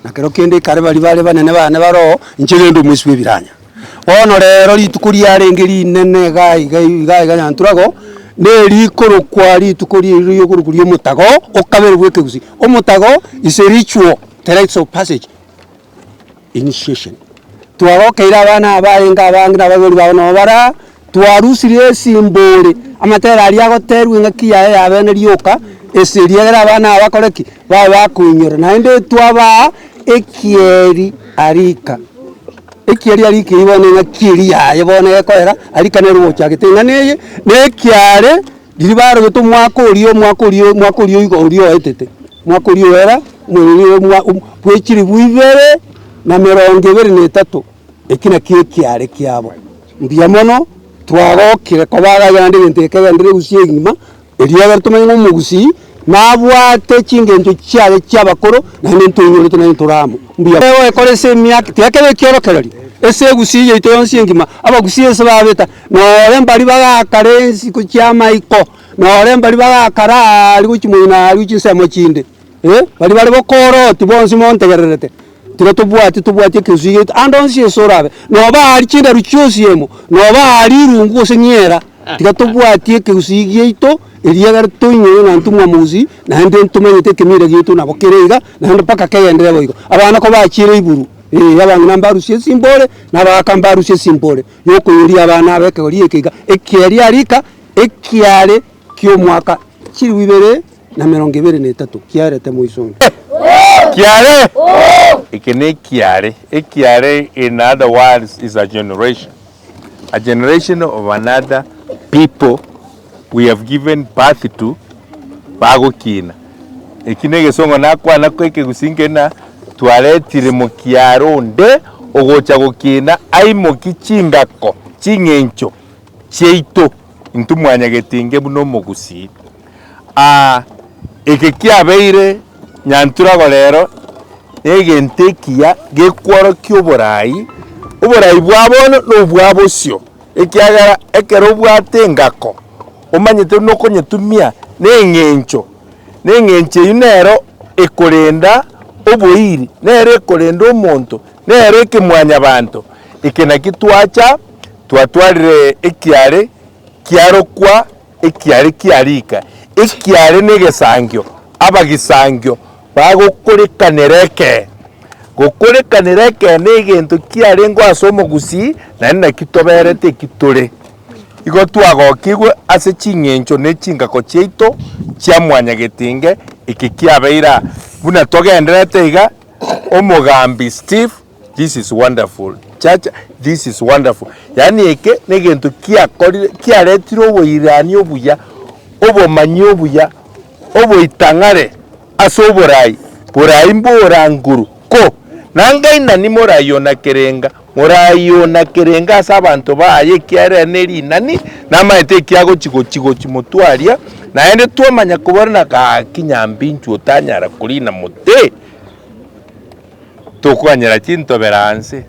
Na kero kende ekare baria bare banene bane baroo, inche rende omoisi bw'ebiranya. Bono rero rituko riarenge rinene iga iga iga iga Nyanturago, na erikorokwa rituko riria riokorokwa ria omotago okabere bwa ekegusii. Omotago is a ritual, the rites of passage, initiation. Twagokeire abana aba barenge abange na abaibori babo nabo bare aa, twarusirie esimbore, amatera aria agoterwa engaki yaye ya bene rioka, ase eria egere abana aba bakore ki? Babe bakoinyora. Naende twabaa ekieri arika, ekieri arika eywo bono engaki eria yaye bono egokoera, arika nere ogochagete eng'ana eye, na ekiare riria barogete omwaka oria omwaka oria omwaka oria oigo oria oetete, omwaka oria oera, bwa chilifu ibere na emerongo ebere na etato, eki nakio ekiare kiabo. Mbuya mono, twagokire koba iga naende egento eke kegenderere gusii engima, erio tomanye ng'a omogusii nabwate chingencho chiaye chi'abakoro, naende ntoinyorete naende ntore amo. Mbuya mono. Ase emiaka, tiga kebe ekiorokererio ase egusii yaito yonsi engima, abagusii ase babeta, nore mbaria bagakara ensiko chi'amaiko, nore mbaria bagakara aaria gochia moino aaria gochia chinsemo chinde. Eh, baria bare bokoroti bonsi montegererete, tiga tobwati tobwati ekegusii giaito ande onsi ase orabe, noba aria chindaru chionsi emo, noba aria irungu gose ng'era, tiga tobwati ekegusii giaito erio egere toinyore ng'a intwe mwamogusii, naende ntomanyete ekemira giaito nabo kere iga, naende mpaka kegenderere boigo. Abana kobachiire iburu, eh, abang'ina mbarusie esimbore, na abagaka mbarusie esimbore, ya okoiyoria abana aba ekegori eke iga, ekiaria rika, ekiare kia omwaka chilifu ibere. na 23 kiarete moisonde. Kiare! Eke nekiare. Ekiare in other words is a generation. A generation of another people we have given birth to bagokina. Eki negesongo nakwana ko ekegusii nkeri na twaretire mokiare onde ogocha gokina aimokie chingako ching'encho chiaito intwe mwanyagetinge buna omogusii. Aa, eke kiabeire nyanturago rero negento ekiya gekworokia oborai, oborai bwa bono na obwa bosio, ekiagera ekero obwate engako omanyete buna okonyetumia na eng'encho, na eng'encho eywo nero ekorenda oboiri, nero ekorenda omonto, nero ekemwanyabanto. Eke nakio twacha twatwarire ekiare kiarokwa. Ekiare kiarika, ekiare negesangio, abagisangio bagokorekanera ekee. Gokorekanera ekee negento kiarengeo ase omogusii, naende naki toberete eki tore. Igo twagokigwe ase ching'encho ne chingako chiaito chia mwanyagetinge, eke kiabeire aa. Buna togendererete iga, omogambi Steve. This is wonderful chacha this is wonderful yaani eke negento kiakorire kiaretire oboirani obuya, obomanyi obuya, oboitang'are ase oborai, borai mbora nguru ko nangainani morai ona kerenga, morai ona kerenga ase abanto baye ekiagera ere ne rinani, namaete eki agochi gochi gochi motwe aria, naende twamanya kobora na gaki nyambinchu otanyara korina mote. Tokwanyera chintobera nse,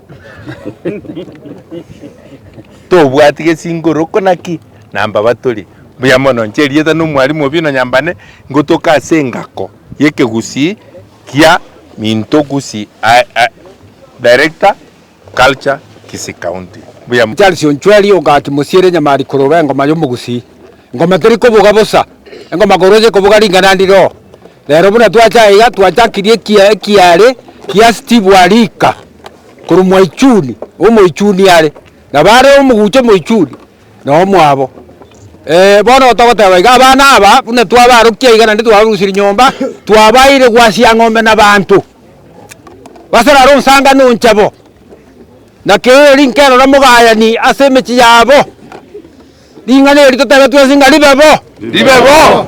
tobwati gesingoroko naki? Nambaba tore. Mbuya mono, inche erieta na omwalimu Obino Nyambane, ngotoka ase engako y'ekegusii kia Minto Gusii Director Culture Kisii County. Mbuya mono. Charles Onchweri ogaki mosiere nyamari korora engoma y'omogusii. Engoma teri koboga bosa, engoma korwa ase ekoboga ring'ana ndire oo. Rero buna twacha aiga twachakirie ekia ekiare kia Steve Arika korwa Mwaichuni, omoichuni are, nabo are omogucha omoichuni na omwabo. Bono togoteba iga abana aba buna twabarokia iga naende twabarusirie nyomba, twabaeire gwasia ng'ombe na banto, basarare onsangane onchabo, na kera nkerora mogayani ase emechie yabo. Ring'ana eri totebe twensi ng'a ribe bo. Ribe bo.